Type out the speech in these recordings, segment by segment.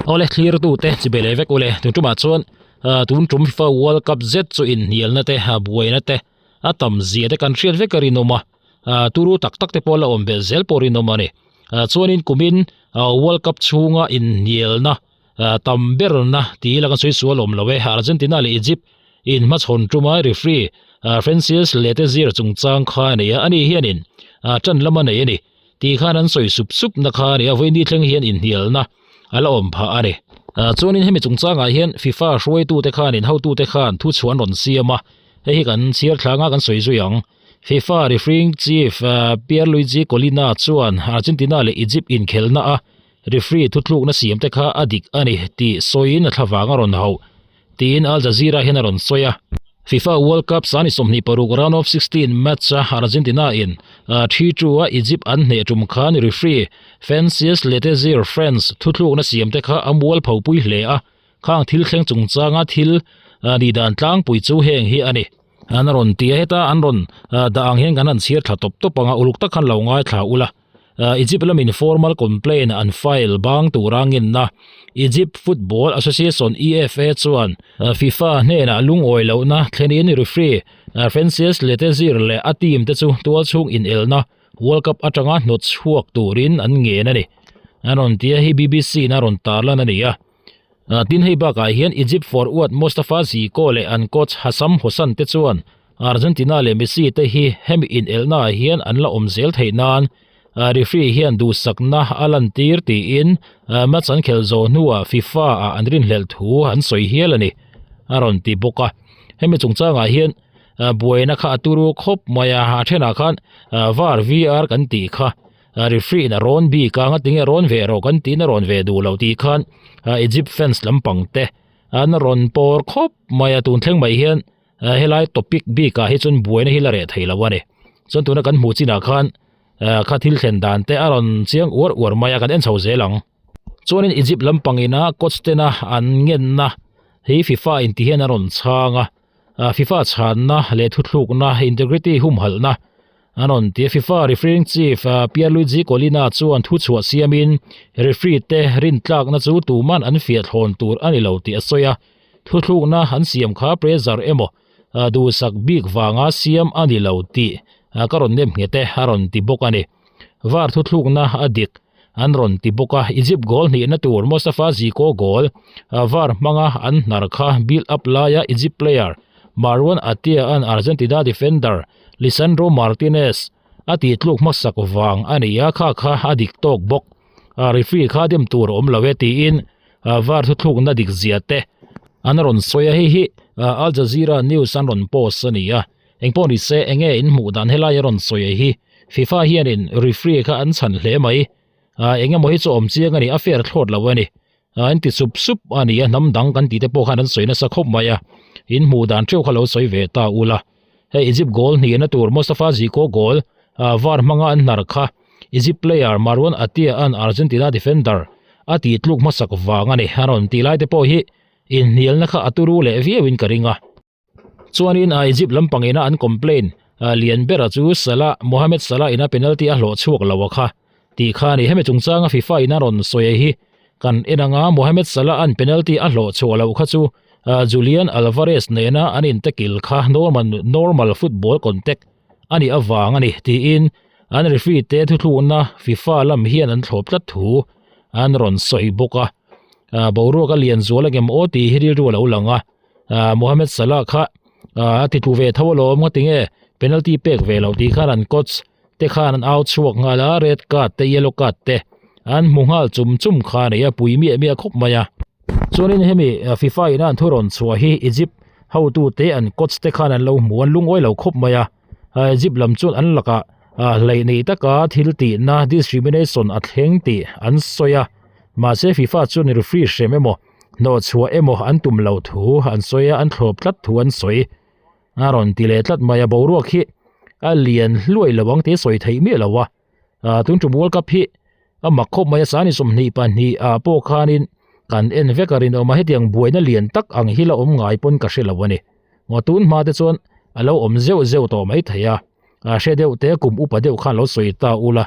Awle thlir tu te chi beleh vek ule tun tumah chuan tun tum FIFA World Cup zet chu inhnialna te buaina te a tam zia te kan hriat vek a rinawm a turu tak tak te pawh la awm belh zel pawh rinawm a ni chuanin kumin World Cup chhunga inhnialna tam berna tih ila kan sawi sual awm lo e Argentina leh Egypt in hmachhawn tuma referee Francis Letezir chungchang kha a nei a ani hianin tan lam a nei a ni. Tih khan an sawi sup sup na kha a ni a, vawiin ni thleng hian inhnialna a la awm phah a ni. Chuanin hemi chungchangah hian FIFA hruaitute khanin hotute khan thu chhuah an rawn siam a, hei hi kan chhiar thla anga kan sawi zui ang. FIFA refereeing chief Pierluigi Collina chuan Argentina leh Egypt inkhelhna a referee thutlukna siamte kha a dik a ni tih sawiin a thlavang a rawn hauh. Tiin Al Jazeera hian a rawn sawi a. FIFA World Cup sani 26 round of 16 match a Argentina in 3-2 a Egypt an hneh tum khan referee Francis Letexier France thuthlukna siam te kha a mual phopui hle a, khang thil thleng chungchanga thil nih dan tlangpui chu heng hi a ni. An rawn ti a, heta an rawn dah ang hian kan han chhiar thla tawp tawp ang a, uluk tak khan lo ngaithla ula. Egypt lamin formal complaint an file bang tura ngenna Egypt Football Association, EFA, chuan FIFA hnenah lungawi lohna thlenin referee Francis Letezir leh a team te chu tualchhung inelna World Cup atanga hnawt chhuak turin an ngen a ni. An rawn ti a hi BBC in a rawn tarlan a ni a. Tin hei bakah hian Egypt forward Mostafa Zico leh an coach Hassam Hossan te chuan Argentina leh Messi te hi hemi inelhna ah hian an la awm zel theih nan referee hian duhsakna a lantir tiin match an khelh zawh hnuah FIFA ah an rinhlelh thu an sawi hial a ni a rawn ti bawk a. Hemi chungchangah hian buaina kha a turu khawp mai a, a thenah khan var VR kan tih kha Referee in a rawn bik a, ngatinge rawn ve rawh kan tiin a rawn ve duh loh tih khan Egypt fans lampang te an rawn pawr khawp mai a, tun thleng mai hian helai topic bik ah hi chuan buaina hi la reh thei lo a ni. Chuan tuna kan hmuh chinah khan kha thil thlen dan te a rawn chiang uar uar mai a, kan en chho zel ang. Chuanin Egypt lampang ina coach tena an ngenna hi FIFA in ti hian a rawn chhang a, FIFA chhanna leh thuthlukna integrity humhalhna An rawn ti a, FIFA refereeing chief Pierluigi Collina chuan thu chhuah siamin referee te rintlakna chu tuman an fiah thlawn tur a ni lo tih a sawi a, thuthlukna an siam kha pressure emaw duhsak bik vanga siam a ni lo tih ka rawn nem nghet e a rawn ti bawk a ni. VAR thuthlukna a dik an rawn ti bawk a, Egypt goal hnihna tur Mostafa Zico goal VAR hmanga an hnar kha build up laia Egypt player Marwan Attia-a'n Argentina defender Lisandro Martinez a tih tluk hmasak vang a ni a, kha kha a dik tawk bawk. Referee kha dem tur a awm lo e tiin VAR thuthlukna dik zia te an rawn sawi a, hei hi Al Jazeera News an rawn post a ni a. Engpawh ni se enge in hmuh dan helai a rawn sawi a hi FIFA hianin referee kha an chhan hle mai. Engemaw hi chu awm chiang a ni, a fair thlawt lo a ni. An ti sup sup a ni a, hnam dang kan tih te pawh khan an sawi nasa khawp mai a, in hmuh dan theuh kha lo sawi ve ta ula. Hei Egypt goal hnihna tur Mostafa Zico goal var hmanga an hnar kha Egypt player Marwan Attia an Argentina defender a tih tluk hmasak vang a ni a rawn tih lai te pawh hi inhnialna kha a turu leh viau in ka ring a. Chuanin Egypt lampang ina an complain lian bera chu Salah, Mohamed Salah ina penalty a hlawh chhuak lo a kha tih kha a ni. Hemi chungchanga FIFA in a rawn sawi hi kan en anga Mohamed Salah an penalty a hlawh chhuah loh kha chu Julian Alvarez nena an intekil kha normal normal football contact a nih avang a ni tiin an referee te thuthlukna FIFA lam hian an thlawp tlat thu an rawn sawi bawk a. Boruak a lian zual angem aw tih hi rilru a lo lang a. Mohamed Salah kha a ti tlu ve tho alawm nga tinge penalty pek ve loh tih khan an coach te khan an au chhuak nghal a red card te yellow card te an hmu nghal chum chum kha a ni a pui miah miah khawp mai a. Chuanin hemi FIFA in a an thu rawn chhuah hi Egypt hotu te an coach te khan an lo hmu an lungawi lo khawp mai a Egypt lam chuan an lakah hleih nei taka thil tihna discrimination a thleng tih an sawi a mahse FIFA chuan referee hrem emaw Hnawh chhuah emaw an tum loh thu an sawi a, an thlawp tlat thu an sawi. A rawn ti leh tlat mai a, boruak hi a lian hluai lo ang tih a sawi theih miah lo a. Tun tum World Cup hi a mak khawp mai a, sani 22 ah pawh khanin kan en vek a rinawm a, hetiang buaina lian tak ang hi la awm ngai pawn ka hre lo a ni. Maw tun hma te chuan a lo awm zeuh zeuh tawh mai thei a, hre deuh te kum upa deuh khan lo sawi ta ula.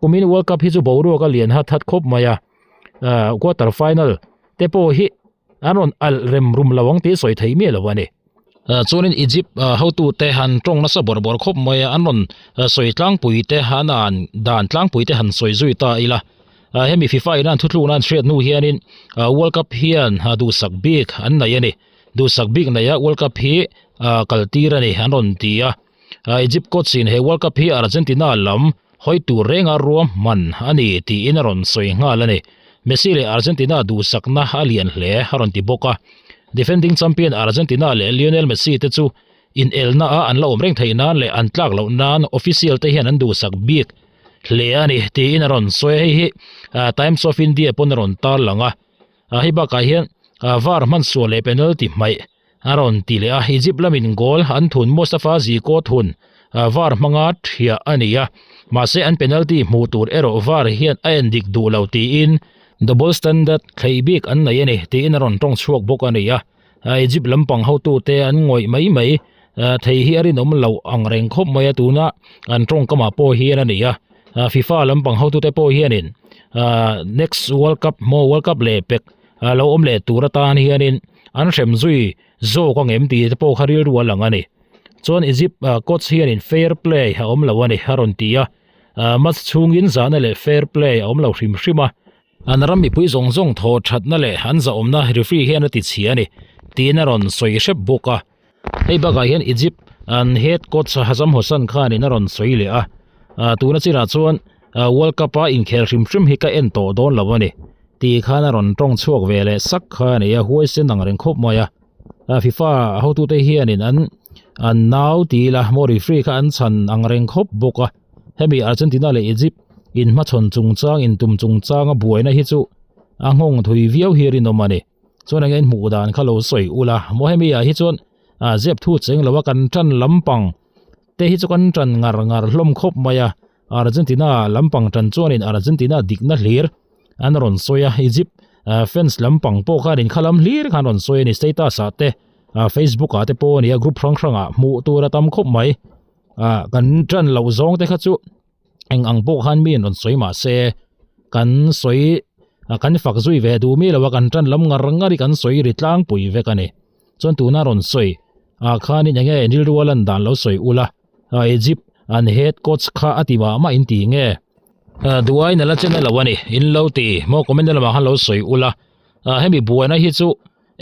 Kumin World Cup hi chu boruak a lian hat hat khawp mai a, quarter final. te pawh hi an rawn alh rem rum lo ang tih sawi thei miah lo a ni. Chuanin Egypt hotute han tawng nasa bawrh bawrh khawp mai a, an rawn sawi tlangpui te an an dan tlangpui te han sawi zui ta ila. Hemi FIFA in an thuthlukna an hriat hnu hianin World Cup hian duhsak bik an nei a ni. Duhsak bik neia World Cup hi kal tir a ni an rawn ti a. Egypt coach in he World Cup hi Argentina lam hawi tur renga ruam hman a ni tiin a rawn sawi nghal a ni. Messi leh Argentina duhsakna a lian hle a rawn ti bawk a. Defending champion Argentina leh Lionel Messi te chu inelna a an la awm reng theih nan leh an tlak loh nan official te hian an duhsak bik hle a ni tiin a rawn sawi a. Hei hi Times of India pawn a rawn tarlang a. Hei bakah hian VAR hmansual leh penalty hmaih A rawn ti leh a, Egypt lamin goal an thun Mostafa Zico thun VAR hmanga thiah a ni a, mahse an penalty hmuh tur erawh VAR hian a en dik duh lo tiin double standard thlei bik an nei a ni tiin a rawn tawng chhuak bawk a ni a, Egypt lampang hotute an ngawih mai mai thei hi a rinawm loh ang reng khawp mai a tuna an tawngkamah pawh hian a ni a, FIFA lampang hotute pawh hianin next World Cup maw World Cup leh pek a lo awm leh tur atan hianin an hrem zui zawk ang em tih te pawh kha rilru a lang a ni. Chuan Egypt coach hianin fair play a awm lo a ni a rawn ti a, match chhungin zahna leh fair play a awm lo hrim hrim a, an ram mipui zawng zawng thaw thatna leh an zahawmna referee hian a ti chhia a ni tiin a rawn sawi hrep bawk a. Hei bakah hian Egypt an head coach Hazam Hossan khanin a rawn sawi leh a, tuna chinah chuan World Cup a inkhel hrim hrim hi ka en tawh dawn lo a ni tih khan a rawn tawng chhuak ve leh sak kha a ni a, huaisen ang reng khawp mai a. FIFA hotute hianin an an nau ti ila maw referee kha an chhan ang reng khawp bawk a, hemi Argentina leh Egypt inhmachhawn chungchang intum chungchanga buaina hi chu a nghawng thui viau hi rinawm a ni. Chuan eng hmuh dan kha lo sawi ula maw hemi ah hi chuan ah zep thu cheng lo a kan tan lampang te hi chu kan tan ngar ngar hlawm khawp mai a Argentina lampang tan chuanin Argentina dikna hlir an rawn sawi a Egypt ah fans lampang pawh khanin kha lam hlir khan rawn sawi a ni status ah te ah Facebook ah te pawh a ni a group hrang hrang ah hmuh tur a tam khawp mai ah kan tan loh zawng te kha chu. Eng ang pawh khan mi in rawn sawi mah se kan sawi kan fak zui ve duh mi lo a kan tan lam ngar ngar hi kan sawi ri tlangpui vek a ni chuan tuna rawn sawi ah khanin eng nge rilru a lan dan lo sawi ula Egypt an head coach kha a ti mah mah in ti nge duai na la chen a lo a ni in lo ti maw comment na lamah khan lo sawi ula hemi buaina hi chu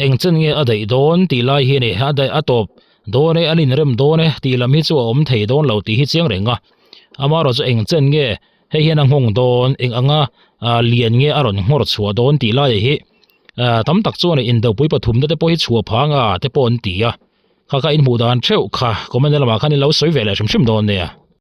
eng chen nge a daih dawn tih lai hi a ni a daih a tawp dawn e an inrem dawn e tih lam hi chu a awm thei dawn lo tih hi chiang reng a amaherawh chu eng chen nge hei hian a nghawng dawn eng anga ah lian nge a rawn nghawr chhuah dawn tih lai hi ah tam tak chuan indopui pathumna te pawh hi chhuah phang a te pawh an ti a kha kha inhmuh dan theuh kha comment lamah khan in lo sawi ve leh hrim hrim dawn nia.